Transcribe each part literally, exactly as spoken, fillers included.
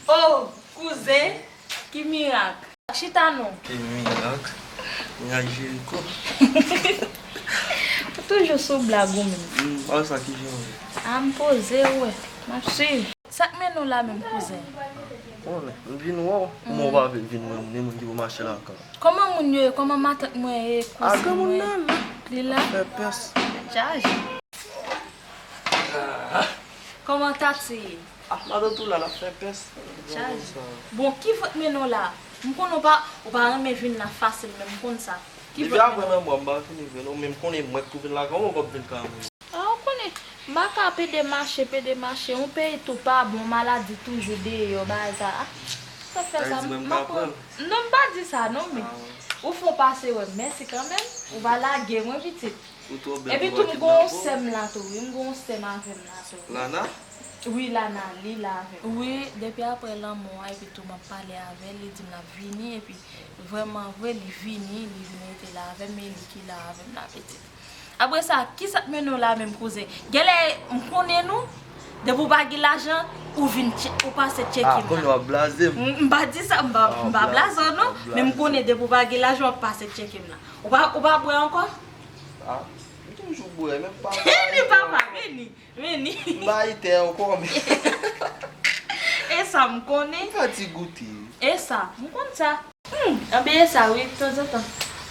Oh, kouzen, ki mirak! Chita non. Ki mirak! Mirak Jeriko. Ou toujou sou blag ou menm. Hmm, pa sa ki jan. A, m poze, ou wè. M ap swiv. Sa k mennen w la menm, kouzen? Bon, m vin wè w. Kòman w pa vle vin wè moun, e moun ki pou mache lakay ou? Kòman moun yo ye? Kòman matant mwen ye? Kouzen mwen? Li la? Fè pès. Chaje. Kòman Tati ye? Ah, matant ou la, l ap fè pès. Chaje. Bon, ki vant mennen w la? M konnen w pa, ou pa renmen vin la fasil, men m konn sa. Depi apre lanmò, m pa fini vre non, men m konnen mwen k pou vin lakay ou, mwen p ap vin kay moun. Ah, ou konnen, m pa ka pede mache, pede mache. Yon peyi tou pa bon, maladi toujou deyò, bagay sa. Ah, sa fè sa, m pa pran. Non, m pa di sa non, men ou fè w pase wè m. Mèsi kanmenm. Ou pa lage mwen, pitit. Epi tou, m gen yon sè m la tou, wi. M gen yon sè m avè m la tou. Lana? Wi, Lana, li la avè m. Wi, depi apre lanmò a, epi tou, m ap pale avè l, li di m l ap vini, epi vrèman vre, li vini, li vin rete la avè m, e li ki la avè m la, pitit. Apre sa, kisa k mennen w la menm, kouzen? Genlè, m konnen nou, depi w pa gen lajan, ou vin tche-, ou pase tcheke m la. Ah, kounye a w ap blaze m. M, m pa di sa, m pa, m pa blaze w non, men m konnen depi w pa gen lajan, w ap pase tcheke m la. Ou pa, ou pa bwè ankò? Ah, m toujou bwè, men m pa... Vini, papa, vini, vini. M ba itè ankò, men... E sa m konnen. M fè ti goute. E sa, m konn sa. Hmm, anben e sa wi, tanzantan.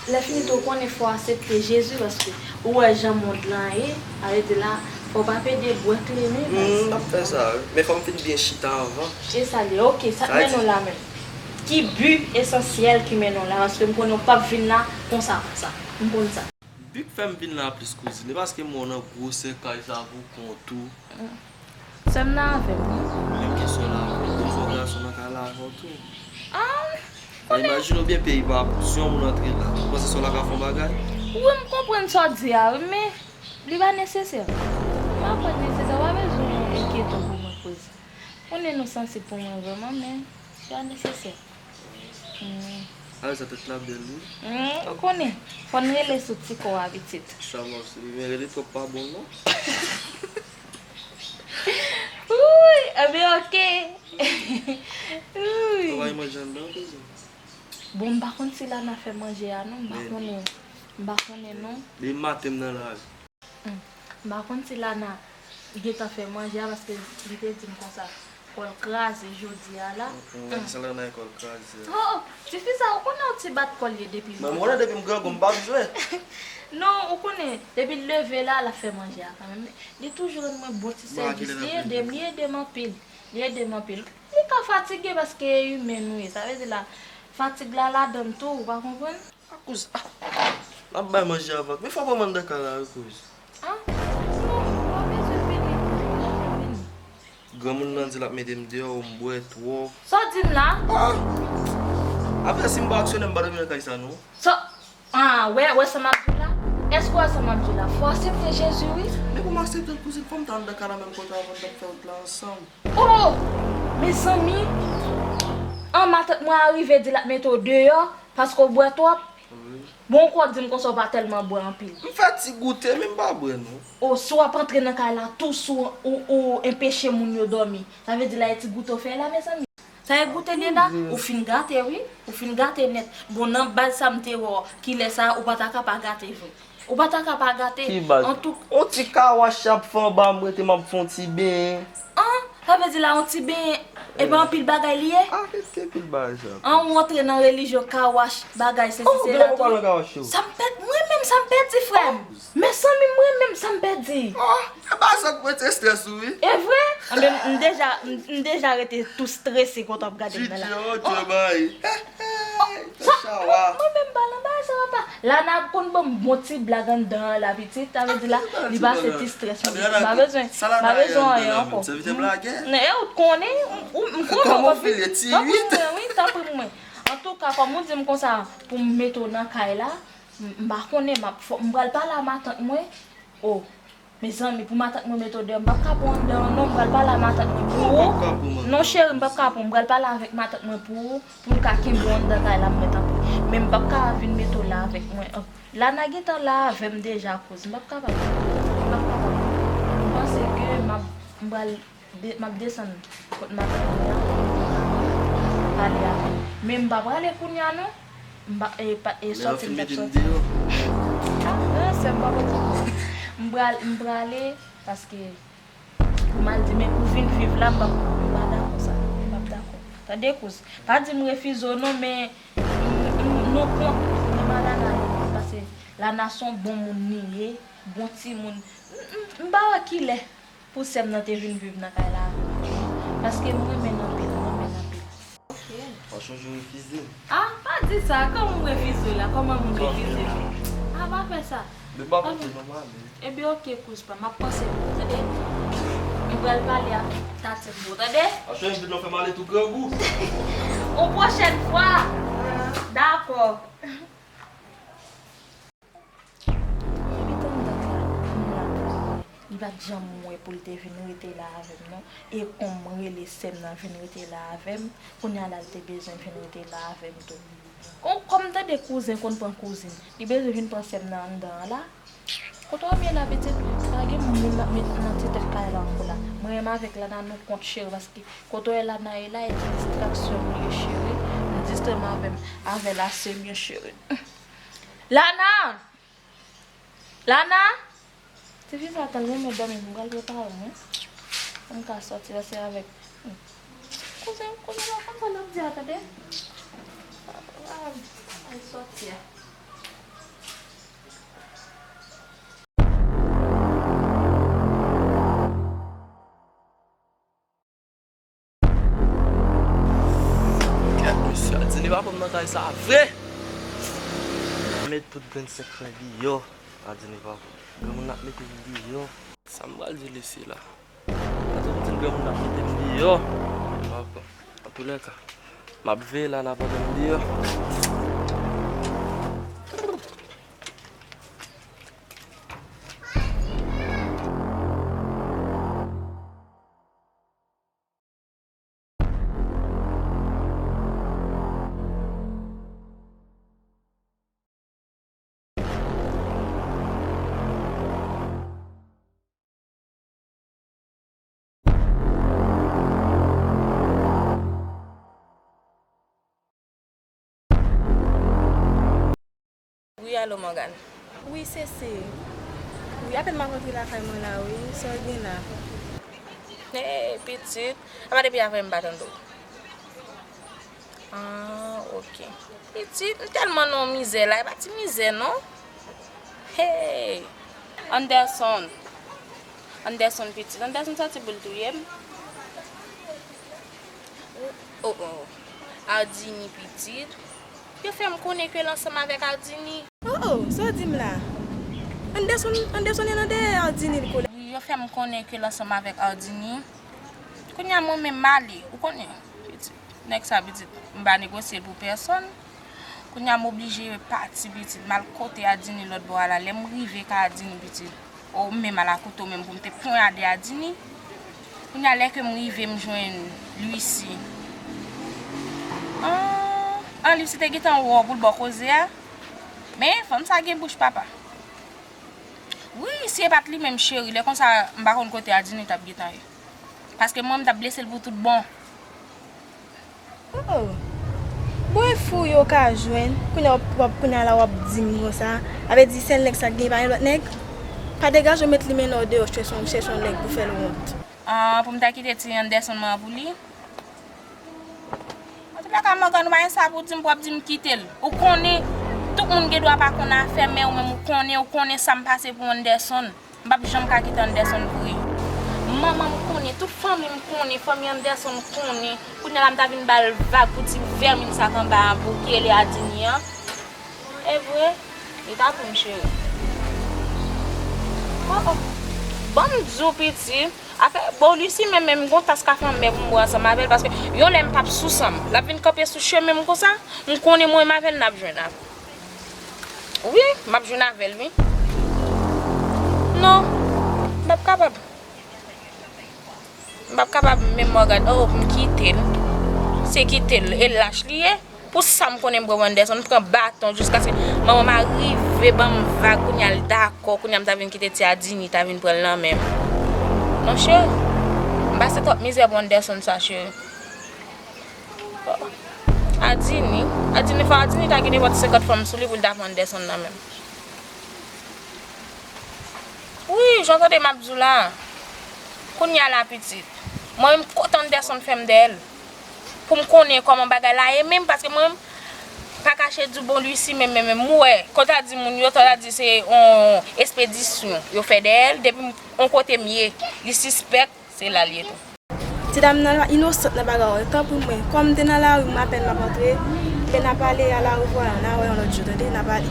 Lè fini tou, ou konnen fò w aksepte Jezi, paske ou wè jan mond lan ye, sa vle di la, fò w pa pede bwè kleren. Hmm, m ap fè sa wi. Men fò m fin byen chita anvan. E sa l ye, oke, sa k mennen w la menm? Ki bi esansyèl ki mennen w la? Paske m konnen w p ap vin la konsa, konsa. M konn sa. Bi k fè m vin la plis kouzin, e paske m wè w nan gwosè kay sa pou kont ou. Sè m nan avè m, wi. Menm ke sè w la avè w, fò gason nan kay la avè w tou. Ah, konnen. Imajine w byen peyi pa bon, si yon moun antre la, ou panse sè w la ka fè yon bagay? Wi, m konprann sa w di a, wi, men li pa nesesè. M pa kwè l nesesè, w pa bezwen enkyete w pou mwen, kouzin. Konnen nou sansib pou mwen vrèman, men li pa nesesè. Hmm. Alèz sa tèt la bèl wi. Hmm, ou konnen. Fò n rele sou ti kò a pitit. Sa m ap se men rele twòp pa bon non. Wouy, enben oke. Wouy. Travay manje anndan kouzin. Bon, m pa konn si Lana fè manje a non, m pa konnen. M pa konnen non. Depi maten m nan lari. Hmm. M pa konn si Lana gentan fè manje a, paske li te di m konsa, kò l kraze jodi a la. Ou wè sa Lana e kò l kraze a. Oh, oh, tifi sa, ou konnen yon ti bat kò l ye depi maten. Men m konnen depi m grangou, m p ap jwe. Non, ou konnen, depi l leve la, l ap fè manje a kanmenm. Li toujou rann mwen bon ti sèvis. Li ede m, li ede m anpil. Li ede m anpil. Li ka fatige paske imen nou ye. Sa vle di la, fatig la ladan l tou, ou pa konprann? A kouz, ah, n ap bay manje avè l. Men fò w pran m anndan kay la wi kouz. Ah, non, pa bezwen vini, pa bezwen vini. Granmoun nan di l ap mete m deyò, m bwè twòp. Sa w di m la? Ah! Apre si m pa aksyonè, m pa dòmi nan kay sa non. Sa, ah, wè, wè sa m ap di w la? Èske w wè sa m ap di w la? Fò w aksepte Jezi wi. Men pou m aksepte l kouzin, fò m ta anndan kay la menm kote avan n t ap fè wout la ansanm. Oh! Mezanmi! An, matant mwen a rive di l ap mete w deyò paske w bwè twòp. Wi. Bon, ou kwè w di m konsa w pa tèlman bwè anpil. M fè ti goute, men m pa bwè non. Oh, si w ap antre nan kay la tou sou ou, ou anpeche moun yo dòmi, sa vle di la e ti goute w fè la, mezanmi. Sa e goute l ye la? Ou fin gate wi, ou fin gate nèt. Bon, nan baz sa m te wè w, kilè sa ou pa ta ka pa gate vre. Ou pa ta ka pa gate. Ki baz? Antou... On ti kawach y ap fè anba m rete, m ap fè on ti benyen. An, Sa vle di la, yon ti benyen, epi anpil bagay li ye? Arete pil bagay sa. An, ou antre nan relijyon kawash, bagay, sesi, sela, tou. Sa m pèdi, mwen menm, sa m pèdi, frè m. Mezanmi, mwen menm, sa m pèdi. E pa sa k mete estrès ou, wi. E vre? Anben, m deja, m, m deja rete tou strese kote w ap gade m nan la. Dye, oh, Dye, bay. Sa, mwen menm pa nan bagay sa, papa. Lana ap konn ban m bon ti blag anndan an la, pitit. Sa vle di la, li pase ti strès mwen, pitit. M pa bezwen, m pa bezwen anyen ankò. Nan, e ou t konnen, ou, m konnen w ap vin. Tanpri mwen, wi, tanpri mwen. Antouka, kòm ou di m konsa pou m mete w nan kay la, m, m pa konnen, m ap, fò, m pral pale a matant mwen. Oh. Mezanmi, pou matant mwen mete w deyò, m p ap ka pran w anndan an non, m pral pale a matant mwen pou ou. Non, cheri, m p ap ka pran w, m pral pale avèk matant mwen pou ou, pou l ka kenbe w anndan kay la, mwen tanpri. Men m p ap ka vin mete w la avèk mwen. Lana gentan la avè m deja, kouz. M p ap kapab. M p ap kapab. M panse ke m ap, m pral de-, m ap desann kot matant mwen an, pale avè l. Men m pa prale kounye a non. M pa, e, pa, e, sòti m t ap sòti. Ah, non, sè m pa konn. M pral, m prale, paske pou m al di, men pou vin viv la, m p ap, m pa dakò sa. M p ap dakò. Tande, kouz. Pa di m refize w non, men m, m, nou kont, mwen m a Lana, nou kont, paske Lana se yon bon moun li ye, bon timoun. M, m, m pa wè kilè pou sè m nan te vin viv nan kay la avè m. Paske m renmen l anpil, m renmen l anpil. Ok. Ou sonje w refize m? Ah, pa di sa, kòman m refize w la? Kòman m refize w? Ah, pa fè sa. Men pa montre non, m ale. Ebyen, ok, kouz pa m, m ap panse pou ou, tande? M pral pale ak tatin pou ou, tande? Achè, envit lan fè m ale tou grangou. Yon pwochèn fwa. Dakò. Epi tann dat la, m la pou ou. Li pa t janm wè pou l te vin rete la avè m non. E kòm m rele sè m nan vin rete la avè m, kounye a la l te bezwen vin rete la avè m tou. Kòm, kòm m tande kouzen konn pran kouzin, li bezwen vin pran sè m nan anndan an la. Kote w ap ye la, pitit? Pa gen moun m ap met nan ti tèt kay la ankò la. Mwen menm avèk Lana nou kont, cheri, paske kote w wè Lana ye la, e ti distraksyon m ye, cheri. M distrè m avè m, avè la sè m yo, cheri. Lana! Lana! Tifi sa tann renmen dòmi, m pral prepare m, wi. Pou m ka sòti, paske avèk kouzen, kouzen la konn sa l ap di a, tande? Al sòti a. Kèt, mesye, Aldini pa konn nan kay sa vre. Met tout grenn sekrè deyò, Aldini pa konn. Granmoun ap mete l deyò. Sa m pral di Lisi la? Gade m di l granmoun ap mete m deyò. Li pa konn. Antoulèka, m ap veye Lana pandan m deyò. Wi, alo, Morgane. Wi, Sese. Wi, apèn m ap rantre lakay mwen la, wi. Sa w gen la? Hey, pitit. Apa depi avè m pa tande w? Ah, ok. Pitit, m tèlman nan yon mizè la, e pa ti mizè non. Hey! Anderson. Anderson pitit. Anderson santi pou l touye m. Oh, oh. Aldini pitit. Yo fè m konnen ke l ansanm avèk Aldini. Oh, oh, sa w di m la? Anderson, Anderson e nan dèyè Aldini l kole. Wi, yo fè m konnen ke l ansanm avèk Aldini. Kounye a mwen menm m ale, ou konnen, pitit. Nèg sa, pitit, m pa negosye l pou pèsonn. Kounye a m oblije pati, pitit. M al kote Aldini lòt bò a la. Lè m rive kay Aldini, pitit, o, m menm al akote w menm pou m te ponyade Aldini. Kounye a, lè ke m rive, m jwenn Lucy. An, an, Lucy te gentan wè w pou l ba w koze a. Men, fanm sa gen bouch, papa. Wi, si e pa t li menm, cheri, lè konsa, m pa konn kote Aldini t ap gentan ye. Paske mwen, m t ap blese l pou tout bon. Oh, oh. Bon, e fou yo ka jwenn. Kounye a w ap, w ap, kounye a la w ap di m konsa. Sa vle di sèl nèg sa k gen, pa gen lòt nèg? Pa degaje w met li mennen w deyò, chèche yon, chèche yon nèg pou fè l wont. Ah, pou m ta kite ti Anderson mwen an pou li? Antoulèka, Morgan, ou pa gen sa pou di m, pou w ap di m kite l. Ou konnen, tout moun gen dwa pa konn afè, men ou menm ou konnen, ou konnen sa m pase pou Anderson. M p ap janm ka kite Anderson kouri. Manman m konnen, tout fanmi m konnen, fanmi Anderson konnen. Kounye a la m ta vin ba l vag pou ti vèmin sa k anba a pou ki rele Adini an. E vre, li ta pou m cheri. Oh, oh. Ban m di w piti, afè, bon, Lucie menm, menm gon tas kafe anmè pou m bwè ansanm avè l, paske yon lè m p ap sou san m. L ap vin kanpe sou chemen m konsa, m konnen mwen menm avè l n ap jwenn avè. Wi, m ap jwenn avè l, wi. Non, m p ap kapab. M p ap kapab menm Morgan, oh, pou m kite l. Se kite l, e lach li ye. Pou sa m konnen m pran Anderson, m pran baton jiskaske manman m arive ban m vag, kounye a l dakò, kounye a m ta vin kite ti Adini, ta vin pran l nan men m. Non, cheri. M pase twòp mizè pou Anderson sa, cheri. Adini, Adini, fò Adini ta gen nenpòt senkant fanm sou li pou l ta pran Anderson nan men m. Wi, jan w tande m ap di w la. Kounye a la, pitit. Mwen menm, kot Anderson fè m dèyè l. Pou m konnen kòman bagay la ye menm, paske mwen menm, pa kache di w, bon, Lucie menm, menm, menm, m wè, kon ta di moun yo, ta di se yon espedisyon yo fè dèyè l, depi m, yon kote m ye, li sispèk, se la l ye tou. Ti dam nan la inosant nan bagay yo, tanpri mwen, kòm m te nan lari, m apèn m ap antre, men n a pale, a la revwa, n a wè yon lòt jou, tande, n a pale.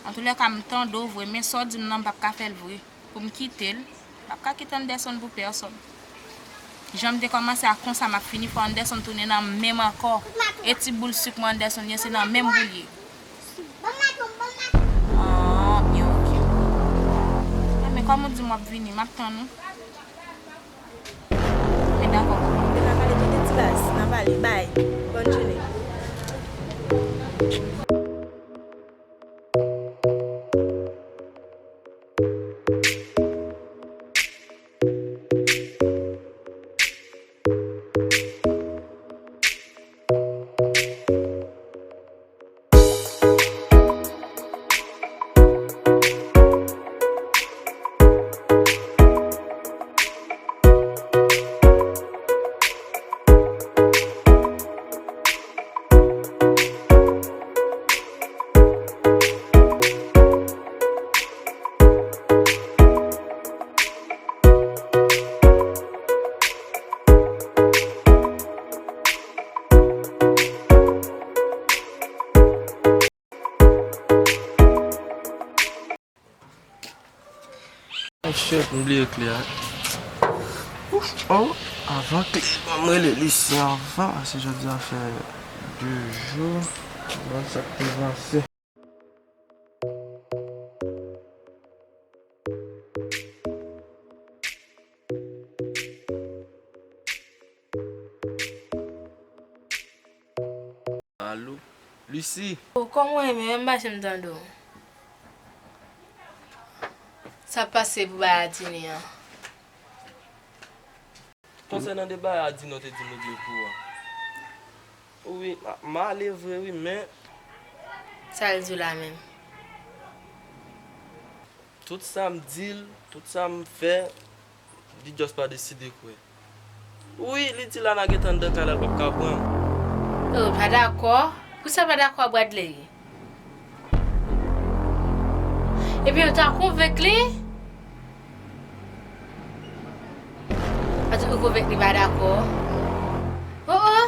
Antoulèka, m tande w vre, men sa w di m nan, m p ap ka fè l vre. Pou m kite l, m p ap ka kite Anderson pou pèsòn. Jan m te kòmanse a, konsa m ap fini, fò Anderson tounen nan men m ankò. E ti boul sik mwen Anderson ye, se nan men m pou l ye. Ah, byen, oke. Ah, men kòm ou di m w ap vini, m ap tann ou. Men dakò, papa. N a pale, tande ti baz, n a pale, bay. Bòn jounen. Oh shit, m bliye kle a. Ouf, oh, avan kle, ban m rele Lucie avan, paske jodi a fè de jou. Ban sa k te pase. Alo, Lucie. Oh, kòman w ye menm? M pa janm tande w. Sa pase pou bagay Adini an? Konsènan de bagay Adini w te di m regle pou ou an. Wi, m a-, m ale vre wi, men. Sa l di w la menm? Tout sa m di l, tout sa m fè, li just pa deside kwè. Wi, li di la n a gentan anndan kay la, l p ap ka pran m. Oh, pa dakò? Poukisa l pa dakò a Bradley? Ebyen, ou ta konvenk li? Atò, ou konvenk li pa dakò? Oh, oh!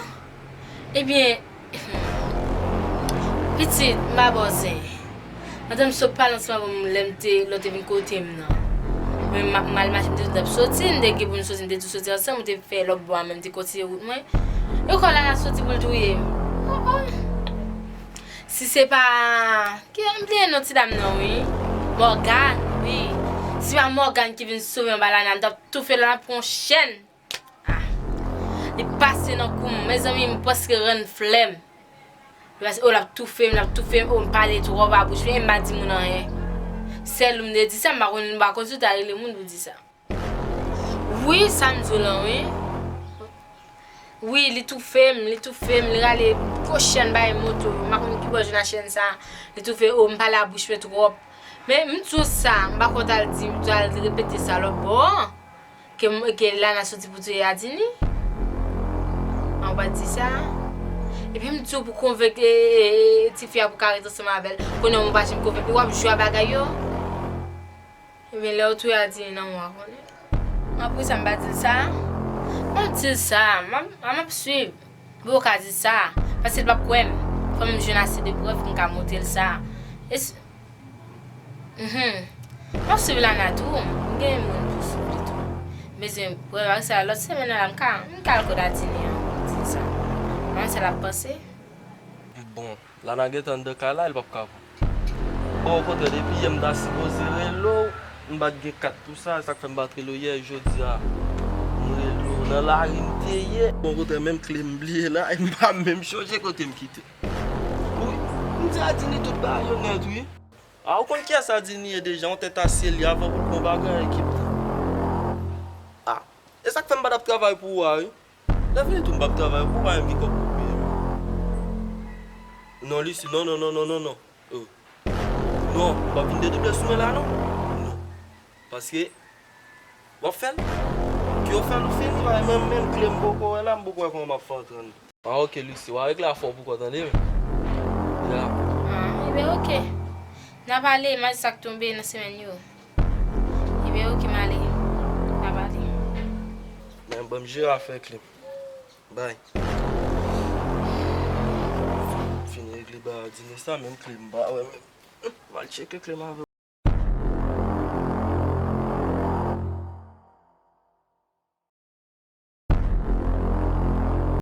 Ebyen, pitit, m pa ba w zen. Pandan m sot pale ansanm avè w, lè m te, lè w te vin kote m nan. Men m, m al mache, m te di w n t ap soti, n te gen pou n soti, n te tou soti ansanm, ou te fè lòt bò a, men m te kontinye wout mwen. E kò la, l a soti pou l touye m. Oh, oh. Si se pa, ki, m bliye non ti dam nan, wi. Morgan, wi. Si pa Morgan ki vin sove m anba lanyè a, m t ap toufe l, l ap pran yon chèn. Ah. Li pase nan kou m. Mezanmi, m prèske rann flè m. Li pase, oh, l ap toufe m, l ap toufe m, oh, m pale twòp a bouch mwen, e m pa di moun anyen. Sèl ou m te di sa, m pa konn, m pa konn si w ta rele moun pou di sa. Wi, sa m di w lan, wi. Wi, li toufe m, li toufe m, li rale gwo chèn bay moto, m pa konn ki bò jwenn a chèn sa. Li toufe, oh, m pale a bouch mwen twòp. Men, m di w sa, m pa konn ta l di, ta l repete sa lòt bò an. Ke, m- ke Lana soti pou touye Adini? An pa di sa. Epi m di w pou konvenk e, e, e, tifi a pou ka ret ansanm avè l. Kounye a ou pa janm konvenk li, w ap jwe a bagay yo. Ebyen, lè w touye Adini nan mwa konnen. Apre sa, m pa di l sa. M ap di l sa. M ap, m ap swiv. Bon, ou ka di sa. Paske l p ap kwè m. Fò m jwenn ase de prèv pou m ka montre l sa. E s- Mhm. M ap swiv Lana tou. M gen moun pou swiv li tou. M bezwen prèv ak sa. Lòt semèn nan la, m ka, m ka al kote Adini an. Di l sa. M wè sa l ap panse. Bon, Lana gentan anndan kay la, li p ap ka. Bon, okontrè, depi yè m ta sipoze rele w, m pa t gen kat pou sa, sa k fè m pa t rele w yè, jodi a m rele w nan lari m te ye. Bon, okontrè, menm kle m bliye la, e m pa menm chonje kote m kite. Wi, m di Adini tout bagay yo nèt, wi. A, ou konn kiyès Adini ye deja, yon tèt asye li avan pou l pran bagay ekip. A, e sa k fè m pa t ap travay pou ou a, wi. Lè vini tou, m p ap travay pou ou, pa menm gen kòb pou peye m. Non, Lucie, non, non, non, non, non, non. Oh. Non, w ap vin dedouble sou mwen la, non. Non. Paske, w ap fè l. Ke w fè l, ou fini, pa menm, menm kle m poko wè la, m poko wè kòman m ap fè antre anndan. Ah, ok, Lucie, w a regle afè w pou kò, tande, men. Ya. Ah, ebyen, ok. N a pale, m a di sa k tonbe nan semèn yo. Ebyen, ok, m ale. N a pale. Men ban m jere afè kle m. Bay. Fini regle bagay Adini sa, menm kle m pa wè, men. M al tcheke kle m avè